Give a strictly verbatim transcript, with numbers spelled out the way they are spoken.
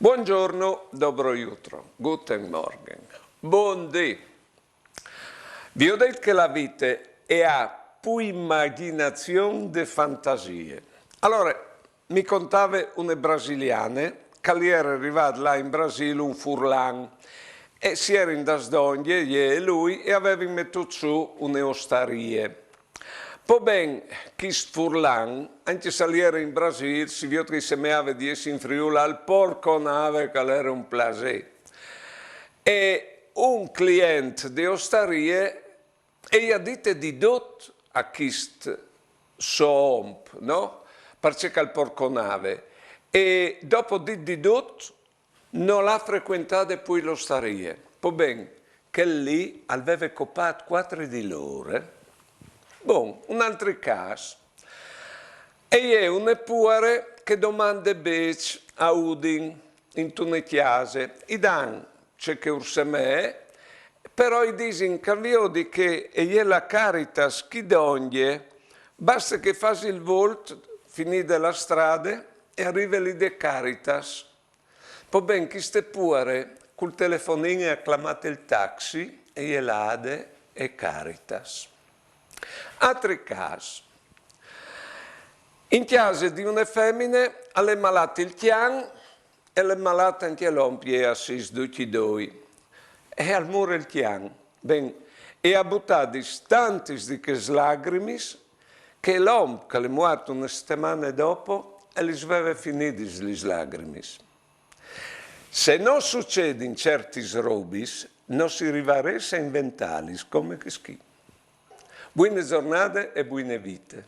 Buongiorno, dobro jutro, guten Morgen, bundì. Vi ho detto che la vita è a pui immaginazione de fantasie. Allora, mi contava una brasiliana che gli era arrivato là in Brasile un furlan e si era in das dongje, e lui, e avevano messo su una ostaria. Po ben, chist furlan, anche se l'era in Brasil, si vede che semeava di essere in Friuli, al porco nave che l'era un piacere. E un cliente di ostaria e gli ha detto di dot a chist so omp, no? Perché che al porco nave. E dopo di, di dot, non l'ha frequentata più l'ostaria. Po ben, che lì al aveva copato quattro di loro. Bon, un altro caso. E è una puare che domanda bec a Udin, in una chiesa. I dan ce che urse me, però i disin che vedi che e è la Caritas chi dongje, basta che fai il volt, finite la strada e arrive lì de Caritas. Po ben, chiste puare col telefonin e ha chiamato il taxi e è lade e Caritas. Altri casi. In chiesa di una femmina alle malate il chian e le malate anche l'ompie a sis ducci doi. E al mure il chian. Ben, e ha buttato tantis di che lacrimis che l'om che l'è muarto una settimana dopo e li sveve finidis lis lacrimis. Se non succedin certis robis, non si rivaresse a inventalis come che schi. Buine giornate e buine vite.